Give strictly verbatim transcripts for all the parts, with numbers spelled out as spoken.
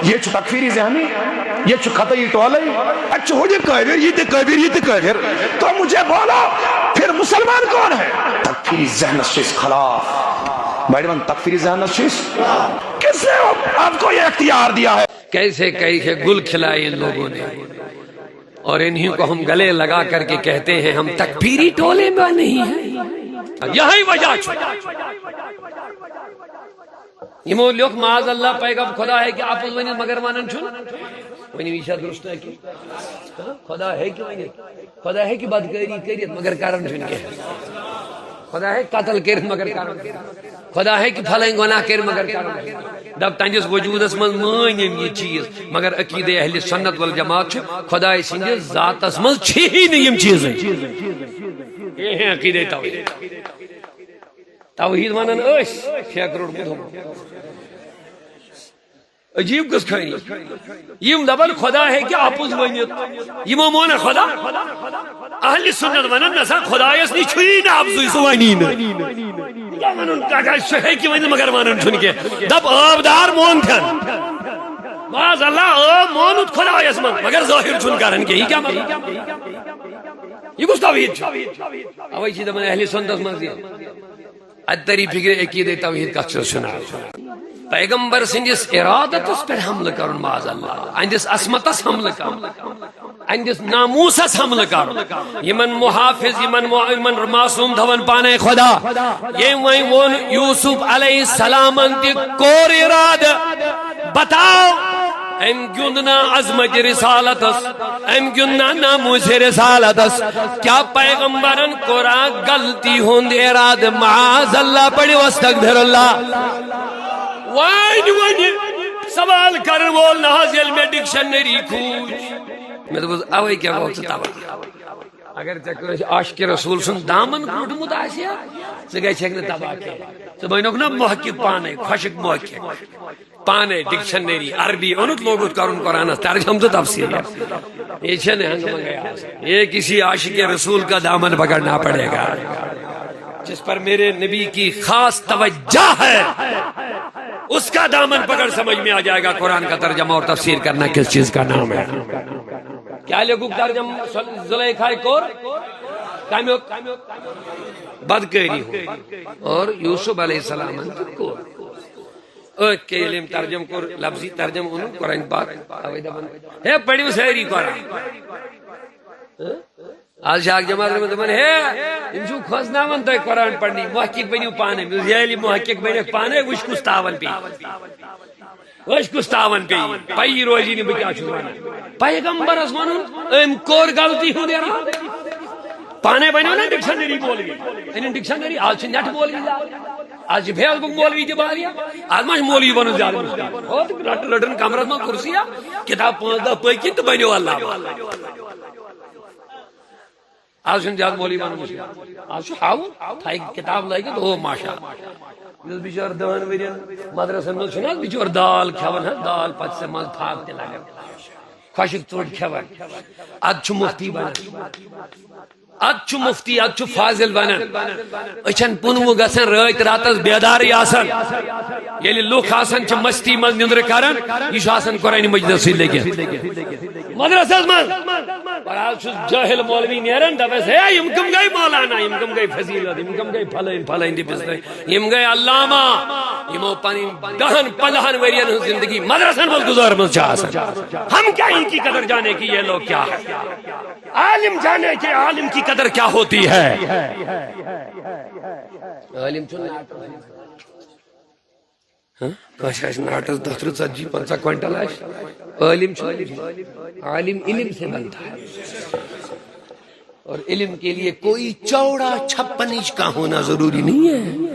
یہ چھُ تکفیری ذہنی، یہ چھُ خطئی ٹولے، اتہِ چھُ ہُہ تہِ کٲفِر، یہِ تہِ کٲفِر، یہِ تہِ کٲفِر۔ تو مجھے بولو، پھر مسلمان کون ہے؟ تکفیری ذہنس چھِ أسۍ خلاف۔ بڑِ ون تکفیری ذہنس چھِ أسۍ۔ کس نے آپ کو یہ اختیار دیا ہے؟ کیسے کیسے گل کھلائے ان لوگوں نے، اور انہیں کو ہم گلے لگا کر کے کہتے ہیں ہم تکفیری ٹولے میں نہیں ہیں۔ یہی وجہ چھُ۔ یمو لیوٚکھ معاذ اللہ پیغام خدا ہے کہ اپُز ؤنِتھ مگر ونان چھُنہٕ۔ ؤنِو، یہِ چھا درست ہے کہ؟ ہاں؟ خدا ہے کہ ؤنِتھ؟ خدا ہے کہ بدکٲری کٔرِتھ مگر کران چھُنہٕ کینٛہہ۔ خدا ہے قتل کٔرِتھ مگر کران چھُنہٕ۔ خدا ہے کہ فلٲنۍ گۄناہ کٔرِتھ مگر کران چھُنہٕ۔ دپ تہنٛدِس وجودس منٛز مٲنۍ یِم یہِ چیٖز، مگر عقیدے اہل سنت والجماعت چھُ خداے سٕنٛدِس ذاتس منٛز چھِی نہٕ یِم چیٖزٕے۔ یہِ ہے عقیدے توحید۔ توحید ونان أسۍ، ٹھیکہٕ روٚٹمُت ہُمو۔ عجیب کُس خٲنی۔ یِم دپان خدا ہیٚکہِ اپُز ؤنِتھ۔ یِمو مون خدا۔ اہل سنت ونان نسا خدایس نِش چھُیی نہٕ اپزُے، سُہ ونی نہٕ۔ یہِ کیٛاہ ونُن، کتھ آسہِ، سُہ ہیٚکہِ ؤنِتھ مگر ونان چھُنہٕ کینٛہہ۔ دپ آبدار مون تھن۔ معاذ اللہ، عٲب مونُتھ خدایس منٛز مگر ظٲہر چھُنہٕ کران کینٛہہ۔ یہِ کیٛاہ مطلب؟ یہِ کُس توحید چھُ؟ اوے چھِ دپان اہل سنتس منٛز یہِ۔ اتہِ تری فکرِ عقیدے توحید کتھ چھُ سنان۔ پیغمبر سٕنٛدِس ارادتس پٮ۪ٹھ حملہٕ کرُن، معاذ اللہ، اہنٛدِس عصمتس حملہٕ کرُن، اہنٛدِس ناموسس حملہٕ کرُن۔ یِمن محافظ، یِمن مو-، یِمن معصوم تھاوان پانے خدا۔ ییٚمۍ وۄنۍ ووٚن یوسف علیہ السلامن تہِ کوٚر ارادٕ، بتاو، أمۍ گیُنٛد نا عظمت رسالتس، أمۍ گیُنٛد نا ناموس رسالتس۔ کیا پیغمبرن کوٚرا غلطی ہُنٛد ارادٕ؟ معاذ اللہ، پٔرِو استغفر اللہ۔ وۄنۍ وۄنۍ سوال کرن وول نہ حظ، ییٚلہِ مےٚ ڈکشنری کھوٗج، مےٚ دوٚپُس، اوے کیٛاہ گوٚو ژٕ تباہ؟ اگر ژےٚ کٲنٛسہِ عاشقِ رسول سُنٛد دامن کھوٗجمُت آسہِ ہا، ژٕ گژھکھ نہٕ تباہ کینٛہہ۔ ژٕ بنیوکھ نا محقق پانے، خۄشک محقق۔ پانے ڈکشنری عربی اوٚنُتھ، لوگُتھ کرُن قرآنس ترجمہٕ تہٕ تفسیر۔ یہ چھے نہ ہنگ منگے آسان۔ یہ کسی عاشق رسول کا دامن پکڑنا پڑے گا، جس پر میرے نبی کی خاص توجہ ہے، اس کا دامن پکڑ، سمجھ میں آ جائے گا قرآن کا ترجمہ اور تفسیر کرنا کس چیز کا نام ہے۔ کیا لیکھُکھ ترجمہ؟ زلیخا کور کمیُک؟ بدکاری ہو۔ اور یوسف علیہ السلام تہِ کوٚر۔ أتھۍ کیٛاہ ییٚلہِ أمۍ ترجمہٕ کوٚر، لفظی ترجمہٕ اوٚنُن قرآن پاک، اوے دپان، ہے، پٔرِو سٲری قرآن۔ ہہ؟ آز چھِ اکھ جماعت گٔمٕژ دپان، ہے، یِم چھِو کھوژناوان تۄہہِ قرآن پرنٕکۍ، محقق بٔنِو پانے۔ مےٚ دوٚپ، ییٚلہِ محقق بٔنِتھ پانے، وٕچھ کُس تاون پیٚیہِ۔ وٕچھ کُس تاون پیٚیہِ۔ پَیی روزی نہٕ بہٕ کیٛاہ چھُس وَنان۔ پیغمبرس وَنُن، أمۍ کوٚر غلطی ہُنٛد ارادٕ۔ پانے بنیو نا ڈکشنری مولوی۔ أنِن ڈکشنری، آز چھِ نیٹ مولوی زیادٕ۔ آز چھِ فیس بُک مولوی تہِ واریاہ۔ آز ما چھِ مولوی بنُن زیادٕ مشکل؟ ہو، تہٕ رٹ-، رٹن کمرس منٛز کرسی اکھ، کتاب پانٛژھ دہ پٔکِتھ تہٕ بنیو علامہ۔ آز چھُنہٕ زیادٕ مولوی بنُن مشکل۔ آز چھُ ہاوُن، تھایہِ کتاب لٲگِتھ، او ماشاء اللہ۔ یُس بِچور دہن ؤرین مدرسن منٛز چھُنہٕ حظ بِچور دال کھٮ۪وان حظ، دال پتہٕ چھِ منٛز پھاکھ تہِ لگان۔ خۄشٕک ژوٚٹ کھٮ۪وان۔ ادٕ چھُ مفتی بنان۔ ادٕ چھُ مفتی، ادٕ چھُ فاضل بنان۔ أچھن پُنوُہ گژھن رٲتۍ راتس بیدارٕے آسان۔ ییٚلہِ لُکھ آسان چھِ مستی منٛز نِندرٕ کران، یہِ چھُ آسان قرآن مجیدس سۭتۍ لٔگِتھ۔ مدرسس منٛز۔ پر آز چھُس جٲہِل مولوی نیران، دپس، ہے، یِم کٕم گٔے مولانا، یِم کٕم گٔے فضیلت، یِم کٕم گٔے فلٲنۍ، فلٲنۍ تہِ بِزنٲنۍ۔ یِم گٔے علامہ، یِمو پنٕنۍ دہن پندہن ؤرین ہٕنٛز زندگی مدرسن منٛز گُزٲرمٕژ چھِ آسان۔ ہم کیا ان کی قدر جانے کہ یہ لوگ کیا ہے؟ عالم جانے کہ عالم کی قدر کیا ہوتی ہے۔ عالم چھُنہٕ ناٹس۔ ہاں؟ کٲنٛسہِ آسہِ ناٹس دَہ ترٕٛہ ژتجی پنٛژاہ کوینٹل آسہِ، عالم چھُنہٕ۔ عالم علم سے بنتا ہے۔ اور علم کے لیے کوئی چوڑا چھپن انچ کا ہونا ضروری نہیں ہے۔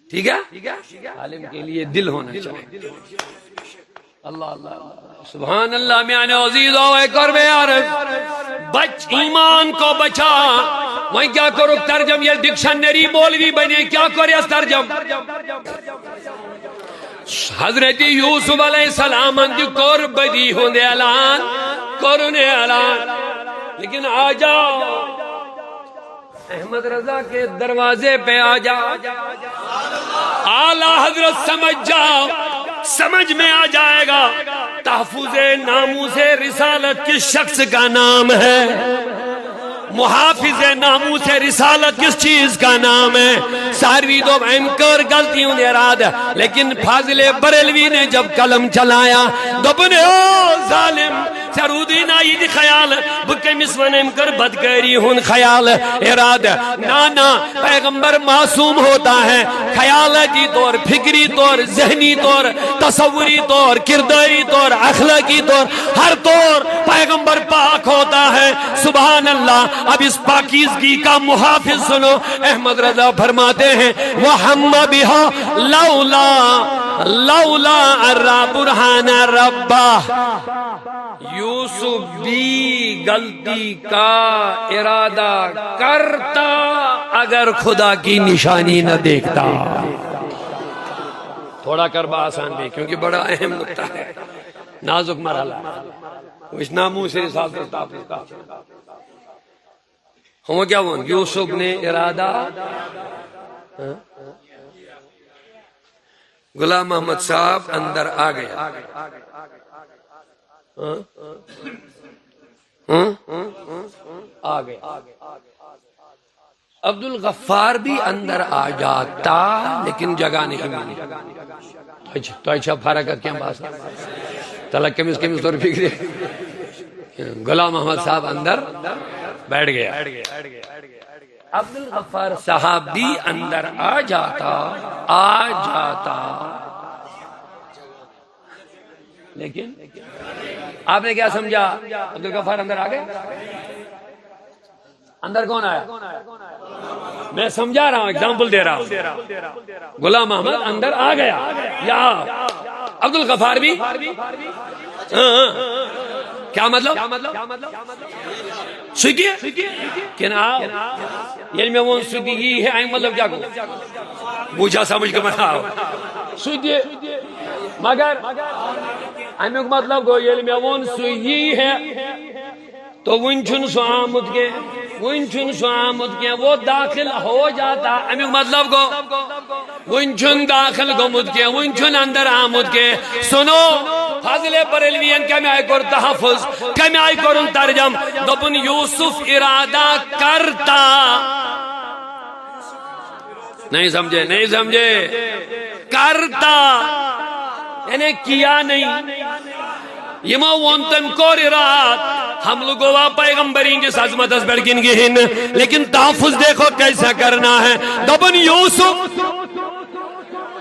ٹھیک ہے؟ عالم کے لیے دل ہونا چاہیے۔ اللہ، اللہ، اللہ۔ سبحان اللہ، میانیو عزیزو، اے قرب عرض۔ بچ، ایمان کو بچا۔ وۄنۍ کیٛاہ کوٚرُکھ ترجمہٕ؟ ییٚلہِ ڈکشنری مولوی بنے، کیٛاہ کوٚر یس ترجمہٕ؟ حضرت یوسف علیہ السلامن تہِ کوٚر بدی ہُنٛد اعلان، کوٚرُن اعلان۔ لیکن آ جاؤ، احمد رضا کے دروازے پہ آ جاؤ۔ اعلیٰ حضرت سمجھ جاؤ، سمجھ میں آ جائے گا تحفظ ناموس رسالت کس شخص کا نام ہے، محافظ ناموس رسالت کس چیز کا نام ہے۔ ساروی دوٚپ أمۍ کٔر غلطی ہُنٛد ارادٕ، لیکن فاضل بریلوی نے جب قلم چلایا، دوٚپُن، "او ظالم، ژےٚ روٗدُے نا یہِ تہِ خیال، بہٕ کٔمِس وَنہٕ أمۍ کٔر بدکٲری ہُنٛد خیال، ارادٕ؟" نا، نا، پیغمبر معصوم ہوتا ہے، خیالاتی طور، فکری طور، ذہنی طور، تصوری طور، کرداری طور، اخلاقی طور، ہر طور پیغمبر پاک ہوتا ہے۔ سبحان اللہ۔ اب اس پاکیزگی کا محافظ سنو، احمد رضا فرماتے ہیں، "وہ ہم بہا لولا، لولا ارا برہان ربا۔" یوسف بھی غلطی کا ارادہ کرتا اگر خدا کی نشانی نہ دیکھتا۔ تھوڑا کر با آسان بھی، کیونکہ بڑا اہم نقطہ ہے، نازک مرحلہ ہے۔ اس ناموس رسالت تحفظ کا۔ ہم کیا وون؟ یوسف نے ارادہ، ہاں؟ غلام محمد صاحب اندر آ گیا۔ ہاں؟ ہاں؟ آ گیا۔ عبد الغفار بھی اندر آ جاتا، لیکن جگہ نہیں ملی۔ اچھا، تو اچھا فرق ہے کیا بات؟ تلا کمس کمس طور فکر۔ غلام محمد صاحب اندر بیٹھ گیا۔ عبد الغفار صاحب بھی اندر آ جاتا، آ جاتا۔ لیکن آپ نے کیا سمجھا؟ عبد الغفار اندر آ گئے؟ اندر کون آیا؟ میں سمجھا رہا ہوں، ایگزامپل دے رہا ہوں۔ غلام محمد اندر آ گیا۔ یا عبد الغفار بھی؟ ہاں، ہاں۔ کیا مطلب؟ سُہ تہِ؟ کِنہٕ آو؟ ییٚلہِ مےٚ ووٚن سُہ تہِ یی ہے، اَمیُک مطلب کیٛاہ گوٚو؟ بوٗزا سمجھ کَمن آو؟ سُہ تہِ۔ مگر اَمیُک مطلب گوٚو، ییٚلہِ مےٚ ووٚن سُہ یی ہے، تو وُنہِ چھُنہٕ سُہ آمُت کینٛہہ، وُنہِ چھُنہٕ سُہ آمُت کینٛہہ، وہ داخل ہو جاتا۔ اَمیُک مطلب گوٚو، وُنہِ چھُنہٕ داخل گوٚمُت کینٛہہ، وُنہِ چھُنہٕ اندر آمُت کینٛہہ۔ سُنو، فاضل بریلوین کمہِ آیہِ کوٚر تحفظ، کمہِ آیہِ کوٚرُن ترجم؟ دوٚپُن، یوسف ارادہ کرتا۔ نہیں سمجھے، نہیں سمجھے۔ کرتا، یعنی کیا نہیں۔ یِمو ووٚن تٔمۍ کوٚر ارادٕ، حملہٕ گوٚوا پیغمبر ہٕنٛدِس عظمتس پٮ۪ٹھ کِنہٕ کِہیٖنۍ نہٕ، لیکن تحفظ دیکھو کیسا کرنا ہے۔ دوٚپُن یوسف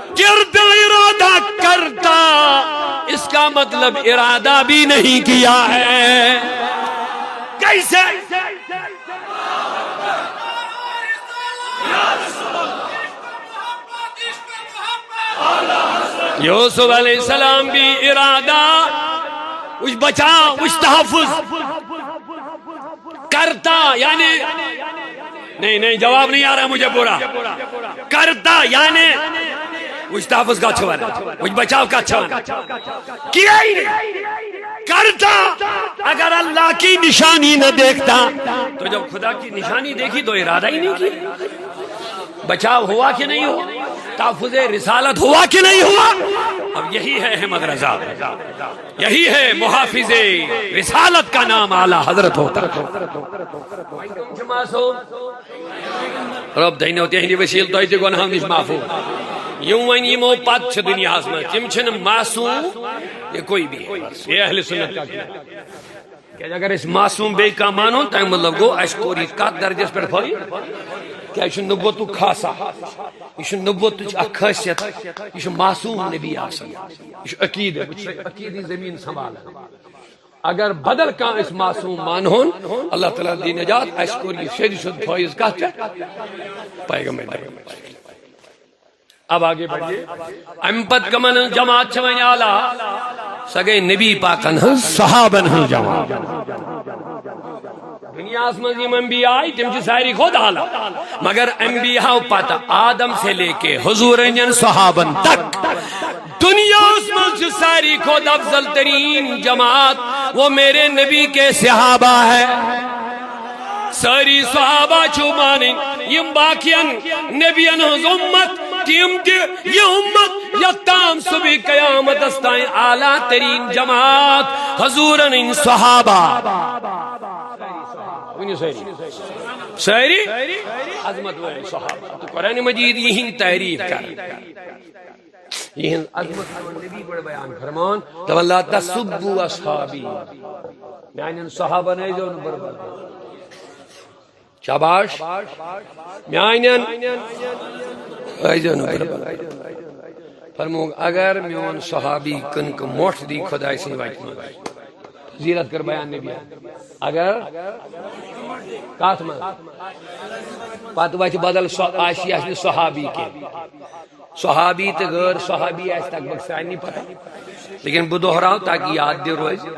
کرتا، ارادہ کرتا، اس کا مطلب ارادہ بھی نہیں کیا ہے۔ کیسے؟ یوسف علیہ السلام بھی ارادہ، وچھ بچاو، وچھ تحفظ کرتا، یعنی، نہیں، نہیں، جواب نہیں آ رہا مجھے پورا۔ کرتا یعنی، وچھ تحفظ کتھ چھِ ونان، وچھ بچاو کتھ چھِ ونان۔ کیا ہی نہیں۔ کرتا، اگر اللہ کی نشانی نہ دیکھتا، تو جب خدا کی نشانی دیکھی تو ارادہ ہی نہیں کیا۔ بچاؤ ہوا کہ نہیں ہوا؟ تحفظ رسالت ہوا کہ نہیں ہوا؟ اب یہی ہے احمد رضا، یہی ہے محافظ رسالت کا نام، اعلیٰ حضرت ہوتا۔ رب دینو تہندِ وسیلہٕ تۄہہِ تہِ گۄناہو نِش معفو۔ یِم وۄنۍ یِمو پتہٕ چھِ دُنیاہس منٛز، تِم چھِنہٕ معصوم، یہ کوئی بھی ہے، یہ اہل سنت کا عقیدہ۔ کیازِ اگر أسۍ معصوم بیٚیہِ کانٛہہ مانون، تَمہِ مطلب گوٚو اَسہِ کوٚر یہِ کَتھ درجَس پٮ۪ٹھ فٲیِد؟ کیازِ یہِ چھُ نبوتُک خاصہ، یہِ چھُ نبوتٕچ اکھ خٲصیت، یہِ چھُ معصوم نبی آسان، یہِ چھُ عقیدٕ، بہٕ چھُس عقیدی زٔمیٖن سنبھالان۔ اگر بدل کانٛہہ أسۍ معصوم مانہون، اللہ تعالیٰ دی نجات، اَسہِ کوٚر یہِ سیٚدِ سیوٚد فٲیِض کَتھ پٮ۪ٹھ؟ پیغمبر۔ اب آگے بڑھیے۔ اَمہِ پتہٕ کمن ہٕنٛز جماعت چھِ وۄنۍ اعلیٰ؟ سۄ گٔے نبی پاکن ہٕنٛز، صحابن ہٕنٛز جماعت۔ دُنیاہس منٛز یِم انبیاء آے، تِم چھِ ساروی کھۄتہٕ اعلیٰ۔ مگر انبیاء پتہٕ آدم سے لے کے حضور ہٕنٛدٮ۪ن صحابن تک دُنیاہس منٛز چھِ ساروی کھۄتہٕ افضل ترین جماعت، وہ میرے نبی کے صحابہ ہے۔ سٲری صحابہ چھِو مانٕنۍ، یِم باقین نبین ہٕنٛز اُمت تِم تہِ، یہِ اُمت، یوٚت تام صبح قیامتس تام اعلیٰ تریٖن جماعت حضوٗرن ہٕنٛدۍ صحابہ۔ ؤنِو سٲری۔ سٲری عظمت وٲلۍ صحابہ۔ تہٕ قرآن مجید یِہِنٛدۍ تعریٖف کران۔ یِہِنٛز عظمت کران نبی گۄڈٕ بیان فرمان، دَپان، "لا تسبوا اصحابی"۔ میانٮ۪ن صحابن ٲسۍزیو نہٕ بربر۔ شاباش۔ میانٮ۪ن ٲسۍزیو نہٕ بربر۔ فرمووُکھ، اگر میون صحابی کٕنکہٕ مۄٹھ دی خۄداے سٕنٛدِ وتہِ منٛز۔ فضیلت کٔر بیان نبی۔ اگر کتھ منٛز؟ پتہٕ وتہِ بدل، سۄ آسہِ، یہِ آسہِ نہٕ صحابی کینٛہہ۔ صحابی تہٕ غٲر صحابی آسہِ لگ بگ سارنٕے پتہ۔ لیکن بہٕ دۄہراو تاکہ یاد تہِ روزِ۔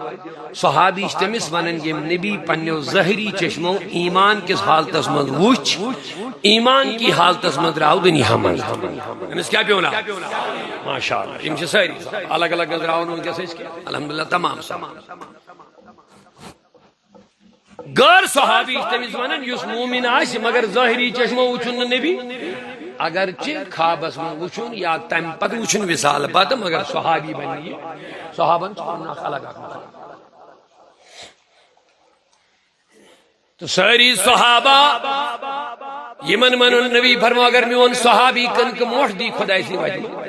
صحابی چھِ تٔمِس ونان، ییٚمۍ نبی پننیو ظٲہری چشمو ایمان کِس حالتس منٛز وُچھ، ایمان کی حالتس منٛز درٛاو دُنیا منٛز۔ أمِس کیٛاہ پیوٚو ناو؟ ماشاء اللہ۔ یِم چھِ سٲری الگ الگ نظراوان وٕنکیٚس أسۍ کینٛہہ۔ الحمدللہ تمام سب۔ غٲر صحابی چھِ تٔمِس ونان، یُس مومن آسہِ مگر ظٲہری چشمو وٕچھُن نہٕ نبی، اگرچہِ خوابس منٛز وٕچھُن یا تمہِ پتہٕ وٕچھُن وصال پتہٕ، مگر صحابی بنہِ یہِ۔ صحابن چھُ پنُن اکھ الگ اکھ مقام۔ تہٕ سٲری صحابہ یِمن ونُن نبی فرمو، اگر میون صحابی کٕنکہٕ مۄٹھ دی خۄداے سٕنٛدِ وتہِ منٛز،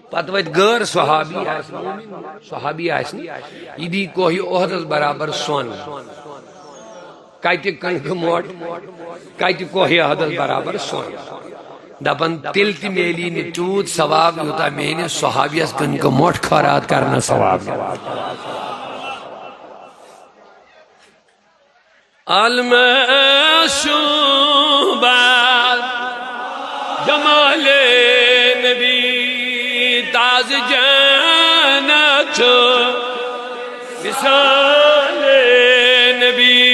پتہٕ وتہِ غٲر صحابی آسہِ، مومن صحابی آسہِ نہٕ، یہِ دی کوہہِ احدس برابر سۄن۔ کتہِ کٕنکہٕ مۄٹھ، کتہِ کوہہِ احدس برابر سۄن۔ دپان، تیٚلہِ تہِ میلی نہٕ تیوٗت ثواب، یوٗتاہ میٲنِس صحابیس کٕنکہٕ مۄٹھ خٲرات کرنس ثواب۔ المشوبات جمال نبی، تاز جنت مثال نبی۔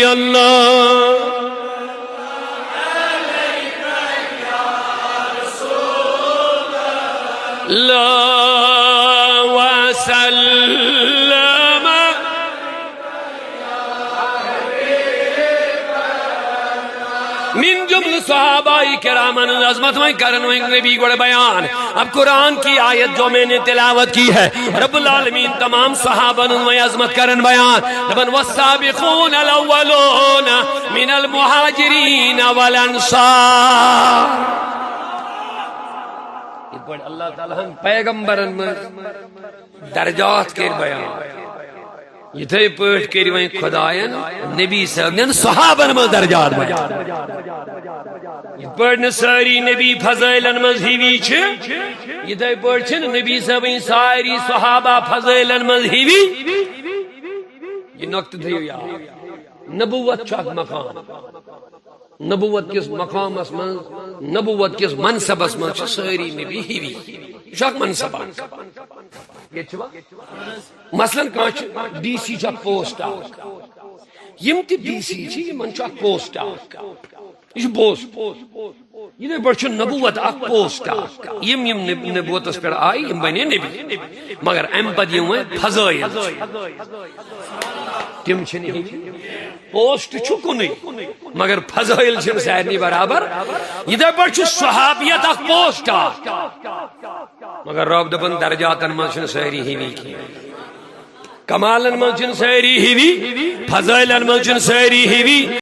اللہ لا وسلم۔ من جملہ صحابہ کرامن ہٕنٛز عظمت وۄنۍ کرن وۄنۍ نبی گۄڈٕ بیان۔ اب قرآن کی آیت جو میں نے تلاوت کی ہے، رب العالمین تمام صحابن ہٕنٛز وۄنۍ عظمت کرن بیان۔ دپان، "والسابقون الاولون من المہاجرین والانصار۔" یِتھ پٲٹھۍ اللہ تعالیٰ ہن پیغمبرن منٛز درجات کٔرۍ بیان، یِتھے پٲٹھۍ کٔرۍ وۄنۍ خۄداین نبی صٲبنٮ۪ن صحابن منٛز درجات بیان۔ یِتھ پٲٹھۍ نہٕ سٲری نبی فضٲیلن منٛز ہِوی چھِ، یِتھے پٲٹھۍ چھِنہٕ نبی صٲبٕنۍ ساری صحابہ فضٲیلن منٛز ہِوی۔ یہِ نۄقطہٕ تھٲیِو یاد۔ نبوت چھُ اکھ مقام۔ نبوت کِس مقامس منٛز، نبوت کِس منصبس منٛز چھِ سٲری نبی ہِوی۔ یہِ چھُ اکھ منصب اکھ۔ ییٚتہِ چھُ وۄنۍ مثلاً کانٛہہ چھُ ڈی سی، چھُ اکھ پوسٹ اکھ۔ یِم تہِ ڈی سی چھِ، یِمن چھُ اکھ پوسٹ اکھ۔ یہِ چھُ پوسٹ۔ یِتھے پٲٹھۍ چھُ نبوت اکھ پوسٹ اکھ۔ یِم یِم نب-، نبوتس پٮ۪ٹھ آیہِ، یِم بنے نبی۔ مگر امہِ پتہٕ یِم وۄنۍ فضٲیل چھِ، تِم چھِنہٕ ہِوی۔ پوسٹ چھُ کُنُے، مگر فضٲیل چھِنہٕ سارنٕے برابر۔ یِتھے پٲٹھۍ چھُ صحابیت اکھ پوسٹ اکھ، مگر رب دپان درجاتن منٛز چھِنہٕ سٲری ہِوی کینٛہہ۔ کمالن منٛز چھِنہٕ سٲری ہِوی، فضٲیلن منٛز چھِنہٕ سٲری ہِوی۔